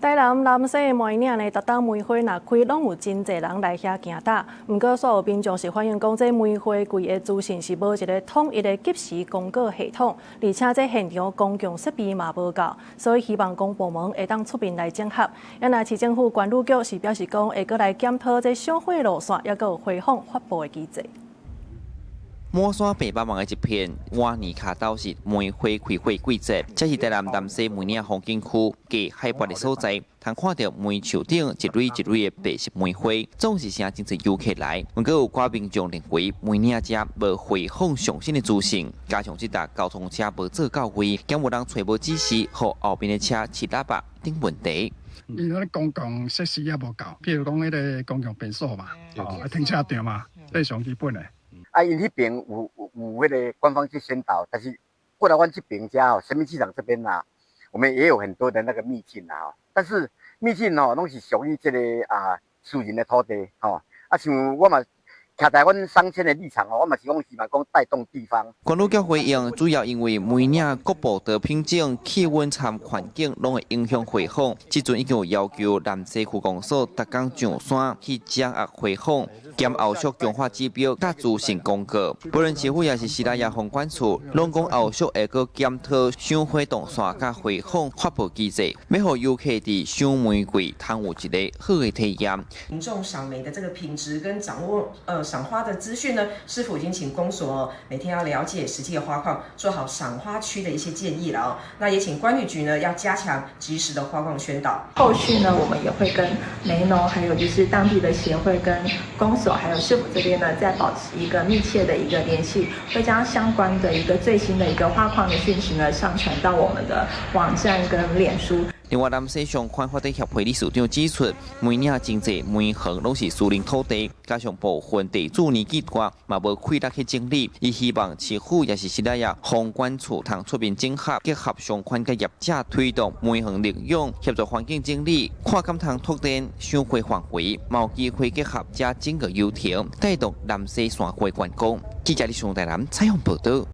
台南南勢梅嶺呢，逐冬梅花若開，攏有真濟人來遐行搭。毋過，煞有民眾是反映講，這梅花季的資訊是無一个統一的即時公告系統，而且這現場公共設備嘛無夠，所以希望公部門會當出面來整合。啊若市政府觀旅局是表示講，會閣來檢討這賞花路線，抑閣有花訪發布的機制。滿山白茫茫的一片，碗泥跤兜是梅花開花季節，這是台南南勢梅嶺風景區低海拔的所在，通看著梅樹頂一蕊一蕊的白色梅花，總是成真濟遊客來。毋過有寡民眾認為梅嶺遮無花訪上新的資訊，加上這搭交通車無做到位，兼有人揣無指示，予後面的車揤喇叭等問題。因為公共設施也無夠，譬如講彼个公共便所嘛，哦，停車場嘛，這是上基本的。啊，𪜶彼邊有彼个官方去宣導，但是過來阮這邊遮吼，神明市場這邊啊，我們也有很多的那個秘境啊，但是秘境吼，攏是屬於這个私人的土地吼，啊，像我嘛徛在阮商圈的立場哦，我嘛是講希望講帶動地方。觀旅局回應，主要因為梅嶺各步道品種、氣溫參環境攏會影響花訪。這陣已經有要求南勢區公所逐工上山去掌握花訪，兼後續強化指標佮資訊公告。不論市府抑是士林夜風管處，攏講後續會閣檢討賞花動線佮花訪發布機制，欲予遊客佇賞梅季通有一个好的體驗。民眾賞梅的這個品質跟掌握賞花的資訊呢，市府已經請公所每天要了解實際的花況，做好賞花區的一些建議了哦。那也請觀旅局呢要加強及時的花況宣導。後續呢，我們也會跟梅農，還有就是當地的協會跟公所，還有市府這邊呢，再保持一個密切的一個聯繫，會將相關的一個最新的一個花況的訊息呢，上傳到我們的網站跟臉書。另外，南勢相關發展協會理事長指出，梅嶺真濟梅園攏是私人土地，加上部分地主年紀大，嘛無氣力去整理。伊希望市府抑是士林夜風管處通出面整合，結合相關的業者推動梅園利用，協助環境整理，看敢通拓展賞花範圍，嘛有機會結合遮整個遊程，帶動南勢山花觀光。記者李松台南採訪報道。